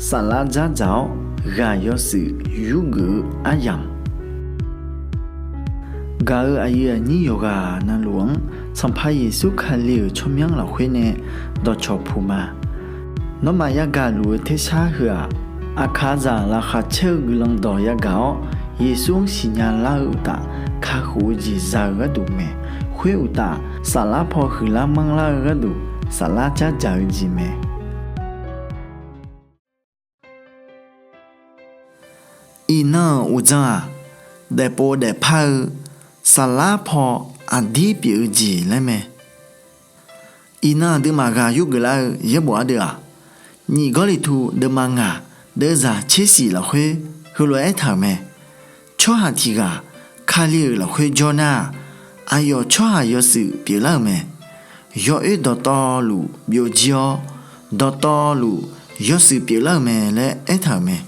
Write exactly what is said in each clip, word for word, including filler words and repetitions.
Saflar dzardzaq-awr ghaq yawshuif yurgeuf-eu aryamq, gaq-euq aqyuif aqnyir yawqghaq navluf-anr Sanqpaq Yeqsur Kali-euq tsawrmyanr lafkhoer nae dawqcawq puq ma. Nawmaf yagaq luf-eu tersar heu-aq, aqkaqzaq laqkhaq caer-eu guiqlanq dawq yagaq-awr, Yeqsur-anr siqnya lar-eu uqtaf, kakhof-eu jeq za-eu gharduq mae. Khoer uqtaf, saflar paw huiqlar manrlar-eu gharduq, saflar dzardzaq-eu jeq mae. Iqnan-euq uqdzan-aq, daefpov daefpar-eu saflar paw aqdir pyeuf-eu jeq laer mae. Iqnan aqduimaf ghaq yurgeuf lar-eu yaerbof ardeuv-aq, Nyiq Gawrliqtu deuvma ngaq deuvzaq tser shif lafkhoer heulof-aer aertaq-euq mae. Tsawrhaq tiq ghaq Kali-euq lafkhoer jawr nar-aq, aqyawf tsawrhaq yawshuif pyeuflar-euq mae. Yawoer dawqtawvluf byovjir-awr, dawqtawvluf yawshuif pyeuflar-euq mae laer aertaq-euq mae.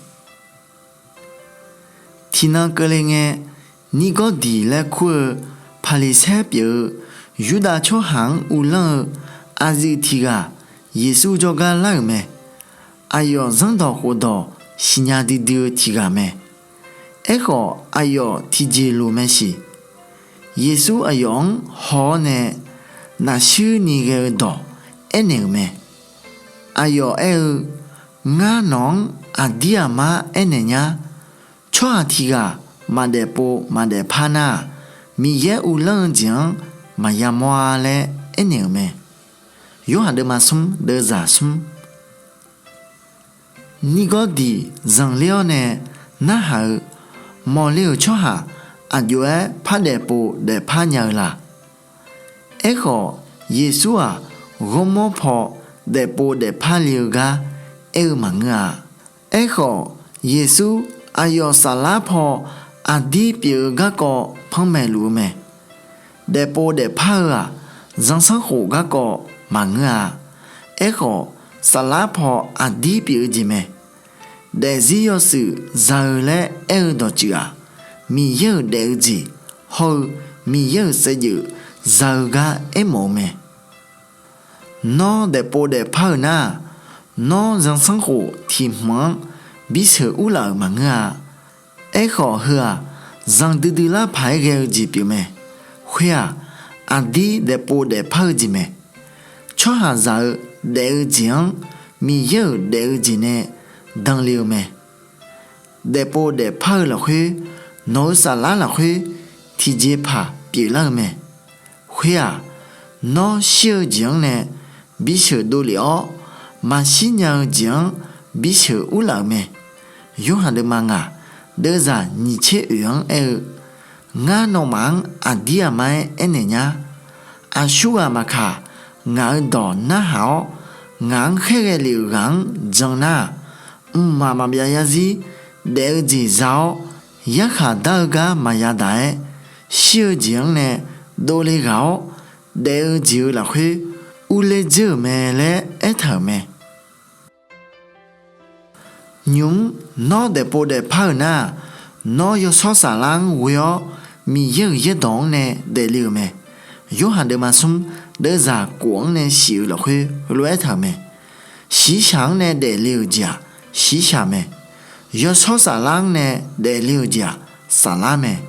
Tiqnan keuvle ngae, Nirgawrdiq laer kur-eu Paqliqsaer pyeuf-eu Yurdav tsawrhaq-anr uvlanr-eu aqyuif tiq ghaq Yeqsur jawrgar lar-euq mae. Aqyawf zanrdawq khofdawq siqnya duidui-eu tiq ghaq mae. Aerkhawf, aqyawf tiqjeq loq mae siq. Yeqsur aqyawf-anr haw-awr nae nafshuir ni ghae-eu dawq aernaeq-euq mae. Aqyawf aer-eu, Ngar nawq-anr aqdir aqmar aernaeq nyar. Tsawrhaq tiq ghaq maq daefpov maq daefpar nar-aq, Miqyaer uvlanr-eu jeq-anr maqya mawr-ar laer aernaeq-euq mae. Yorhaq deuvma smr deuvzaq smr. Nirgawrdiq zanqler-awr nae narhaq-eu, mawqle-euq tsawrhaq aqjox-aer par daefpov daefpar nya-eu la? Aerkhawf, Yeqsur-aq, ghawrmawr paw daefpov daefpar le-eu gar aer-eu maqngeur-a. Aerkhawf, Yeqsur aqyawf saflar paw aqdir pyeuf-eu garkawv panmaeq luf-eu mae. Daefpov daefpar-eu-aq, zanrsanrkhof garkawv maqngeur-a. Aerkhawf, saflar paw aqdir pyeuf-eu jeq mae. Daefzir yawshuif za-eu laer aer-eu dawqtsuif-aq, Miqyaer-euq daef-eu jeq hawr-eu Miqyaer-euq saevdzeuf za-eu gar aermawf-eu mae. Nawr daefpov daefpar-eu nar-aq, nawr zanrsanrkhof tiq hmq-anr bisheuq urlaf-euq maqngeur-a. Aerkhawf heu-aq, zanqdui dui lar paq-aer ghae-eu jeq pyeufmae. Khoer-aq, aqdir daefpov daefpar-eu jeq mae. Tsawrhaqzaq-eu daef-eu jeq-anr Miqyaer-euq daef-eu jeq nae danle-eu mae. Daefpov daefpar-eu lafkhoer, nawq-eu saflar lafkhoer tiqjeqpaq pyeuflar-eu mae. Khoer-aq, nawr shir-eu jeq-anr nae bisheuq dovlef-awr, maqshir nya-eu jeq-anr bisheuq urlaf-euq mae. Yorhaq deuvma ngaq deuvzaq nyiq tser oeq-anr aer-eu, Ngar nawmaf-anr aqdir aqmar-aer aernaeq nyar. Aqsurghaq maqkaq, ngaq-eu dawq narhaq-awr, ngaq-anr khaerghae lef-euq ghaq-anr jan nar-aq, mqmaq maqbyav yarzir daef-eu jeq za-awr, yarkhaq dar-eu gar maqya daq-aer, shir-eu jeq-anr nae dovle ghaq-awr, daef-eu jeq-eu lafkhoer urler dzeur-euq mae laer aertaq-euq mae. Nymq-mr nawr daefpov daefpar-euq nar-aq, nawr yawshawr saflar-anr ghoe-awr Miqyaer-euq yaerdawq-anr nae daefle-euq mae. Yorhaq deuvma smr deuvzaq kof-anr nae shif-eu lafkhoer heulof-aer aertaq-euq mae. Shiqshaq-anr nae daefle-euq jeq-aq, shiqshaq mae. Yawshawr saflar-anr nae daefle-euq jeq-aq, saflar mae.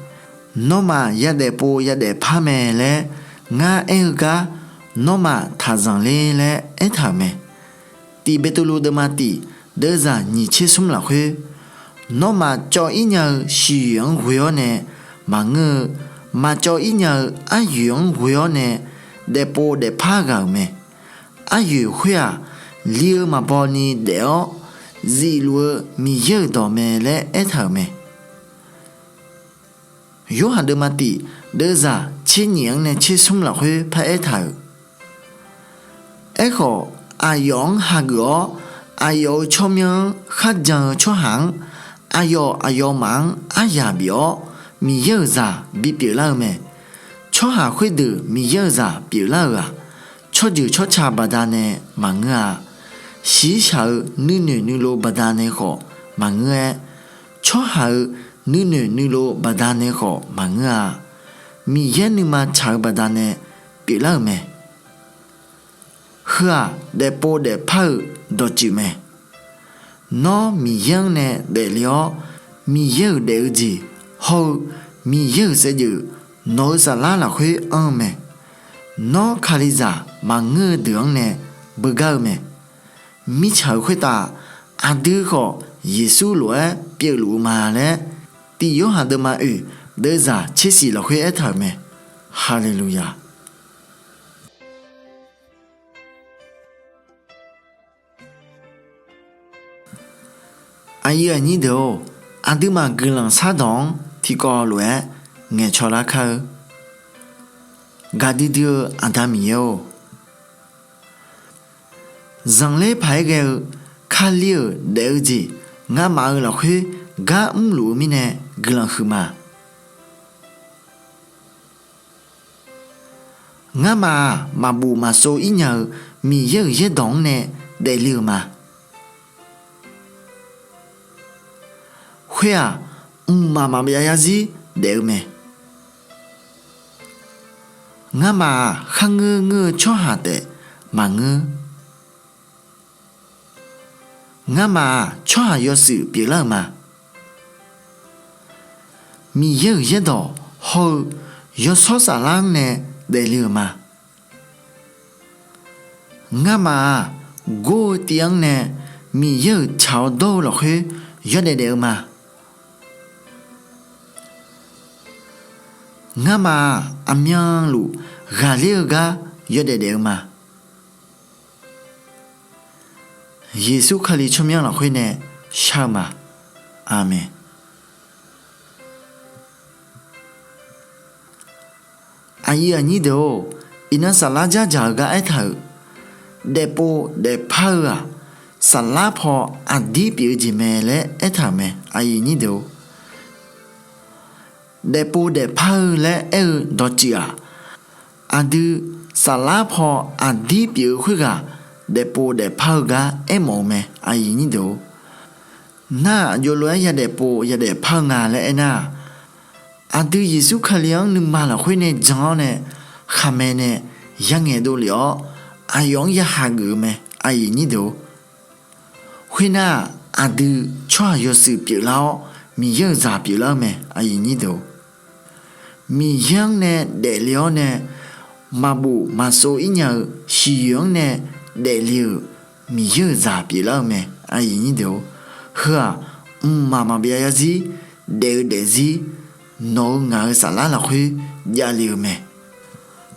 Nawmaf yadaefpov yadaefpar mae laer ngar aer-eu gar, nawmaf taq zanqler laer aertaq-euq mae. Tiq Beqtuvluv deuvma tiq deuvzaq nyiq tser smr lafkhoer, nawmaf cawv-ir nya-eu siqyoeq-anr ghoe-awr nae maqngeur-eu, maqcawv-ir nya-eu aryoeq-anr ghoe-awr nae daefpov daefpar ghaq-euq mae. Aryoeq khoer-aq, li-eu maqbaw ni daef-awr zifluf-eu Miqyaer-euq dawq mae laer aertaq-euq mae. Yorhaq deuvma tiq deuvzaq tser nyif-anr nae tser smr lafkhoer paraer taq-euq. Aerkhawf, aqyawf-anr hageuf-awr aqyawf-euq tsawrmyanr-anr kharjan-eu tsawrhaq-anr, aqyawf aqyawfmaf-anr aryaq bif-awr Miqyaer-euq zaq bipyeuf lar-eu mae. Tsawrhaq khoerdeuq Miqyaer-euq zaq pyeuflar-euq-aq, tsawrjeuq tsawrca baqdanae maqngeur-a. Shiqshaq-eu nuinoeq nuilov baqdanae khawf maqngeur-aer, tsawrhaq-euq nuinoeq nuilov baqdanae khawf maqngeur-a. Miqyaer nuima tsaq-eu baqdanae pyeuflar-euq mae. Heu-aq, daefpov daefpar-eu dawqtsuif mae. Nawr Miqyaer-anr nae daefle-awr, Miqyaer-euq daef-eu jeq hawr-eu Miqyaer-euq saevdzeuf nawq-eu saflar lafkhoer anr-eu mae. Nawr Kalizaq maqngeur-eu deuq-anr nae beugar-eu mae. Mirtsaq-euq khoertav aqdui khawf Yeqsur lof-aer pyeufluf-eu ma laer, Tiq Yorhaq deuvma oeq deuvzaq tsersiq lafkhoer aertaq-euq mae. Haleluya! Aqyuif aqnyir deuq-or, aqduimaf guiqlanq shardawq-anr tiqkawv lof-aer ngaeqcaw lar kar-eu. Gaqdui dui-eu Aqda Miqyaer-or, zanqler paq-aer ghae-eu Kali-euq daef-eu jeq ngamaf-eu lafkhoer gar mrluf-eu mirnae guiqlanq huiqma. Ngamaf-aq, maqbuf maqsov ir nya-eu Miqyaer-euq yaerdawq-anr nae daefle-euq ma. Khoer-aq, mqmaq maqbyav yarzir daef-eu mae. Ngamaf-aq, kharngeur ngeur-eu tsawrhaq taef maqngeur. Ngamaf-aq, tsawrhaq yawshuif pyeuflar-euq ma. Miqyaer-euq yaerdawq hawr-eu yawshawr saflar-anr nae daefle-euq ma. Ngamaf-aq, gor-eu tiv-anr nae Miqyaer-euq tsaq-awr dawr-eu lafkhoer yawdaef daef-eu ma. Ngamaf-aq, aqmyanluf ghaqler-eu gar yawdaef daef-eu ma. Yeqsur Kali tsawrmyanr lafkhoer nae shar-eu ma. Aqmeq. Aqyuif aqnyir deuq-or, iqnan saflar dzardzaq-eu gar aertaq-euq, daefpov daefpar-eu-aq, saflar paw aqdir pyeuf-eu jeq mae laer aertaq-euq mae. Aqyuif aqnyir deuq-or, daefpov daefpar-eu laer aer-eu dawqtsuif-aq, aqdui saflar paw aqdir pyeuf-eu khoerghaq daefpov daefpar-eu gar aermawf-eu mae. Aqyuif aqnyir deuq-or, nar-aq, jov lof-aer yadaefpov yadaefpar-eu nga laer aernar-aq, aqdui Yeqsur Kali-anr nuima lafkhoer nae jan-awr nae khaqmae nae yangaeq dovlef-awr, aqyawf-anr ya hageuf-eu mae. Aqyuif aqnyir deuq-or, khoernar-aq, aqdui tsawrhaq yawshuif pyeuflar-awr, Miqyaer-euq zaq pyeuflar-eu mae. Aqyuif aqnyir deuq-or, Miqyaer-anr nae daefle-awr nae maqbuf maqsov ir nya-eu siqyoeq-anr nae daefle-euq Miqyaer-euq zaq pyeuflar-eu mae. Aqyuif aqnyir deuq-or, heu-aq, mqmaq maqbyav yarzir daef-eu daefzir nawq-eu ngaq-eu saflar lafkhoer javle-eu mae.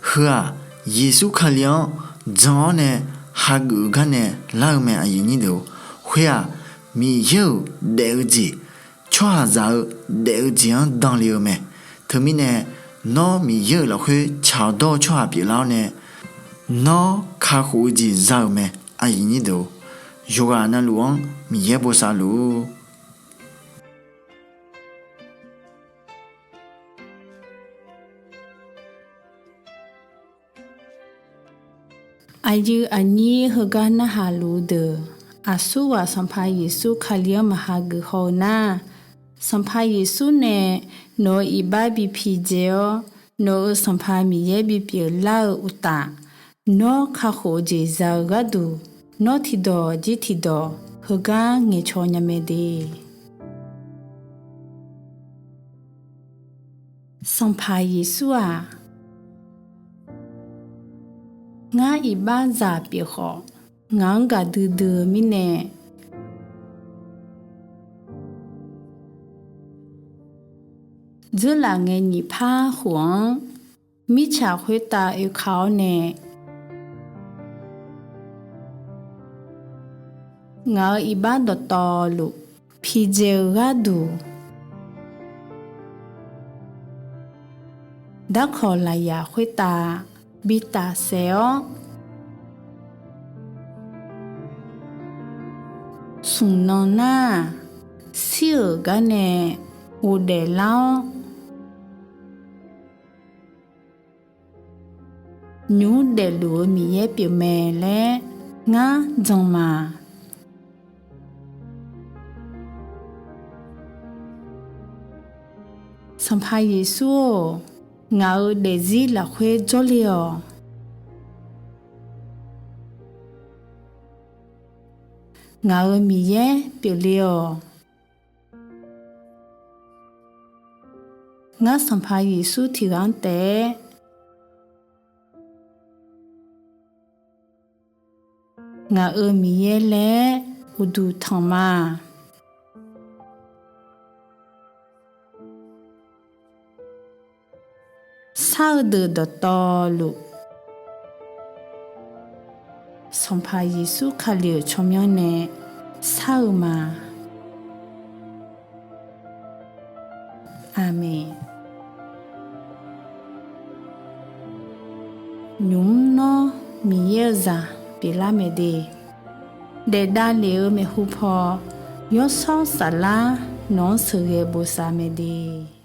Heu-aq, Yeqsur Kali-anr jan-awr nae hageuf-eu gar nae lar-eu mae. Aqyuif aqnyir deuq-or, khoer-aq, Miqyaer-euq daef-eu jeq, tsawrhaqzaq-eu daef-eu jeq-anr danle-eu mae. Teumirnae, nawr Miqyaer-euq lafkhoer tsaq-awr dawr-eu tsawrhaq pyeuflar-awr nae, nawr kakhof-eu jeq za-euq mae. Aqyuif aqnyir deuq-or, yawqghaq navluf-anr Miqyaer bosav luf-ur. Aqyuif aqnyir heugar narhaq luf-eu deuq, aqsurghaq Sanqpaq Yeqsur Kali-anr maqhageuf haw-eu nar, Sanqpaq Yeqsur nae nawq-euq iqbax bi pidzae-awr, nawq-euq Sanqpaq Miqyaer bipyeuf lar-eu uqtaf, nawr kakhof-eu jeq za-eu gharduq, nawr tiqdawq jir tiqdawq heugar ngaeqcaw nya mae de. Sanqpaq Yeqsur-aq, ngar iqbaxzaq pyeuf khawf, ngaq-anr gaqdui dui-eu mirnae, dzeurlaf ngae nyiq par khof-anr mirtsaq khoertav oeka-awr nae, ngaq-euq iqbax dawqtawvluf pidzae-eu gharduq, darkawq lafyaq khoertav bi tafsaef-awr, smq nan nar-aq, shir-euq gar nae ghofdaef lar-awr, nymr daefluf-eu Miqyaer pyeufmae laer ngar jan ma. Sanqpaq Yeqsur-or, ngaq-euq daefzir lafkhoer jawrle-awq. Ngaq-euq Miqyaer pyeufle-awq. Ngar Sanqpaq Yeqsur tiqghaq-anr taef-aer ngaq-euq Miqyaer laer uqduq tanq ma. Shar-eu deuq dawqtawvluf, Sanqpaq Yeqsur Kali-euq tsawrmyanr nae shar-eu ma. Aqmeq. Nymq mr nawr Miqyaer-eu zaq pyeuflar mae de, daef davlef-eu maeqhu paw, Yawshawr Saflar nawq-anr sheuqghae bosav mae de.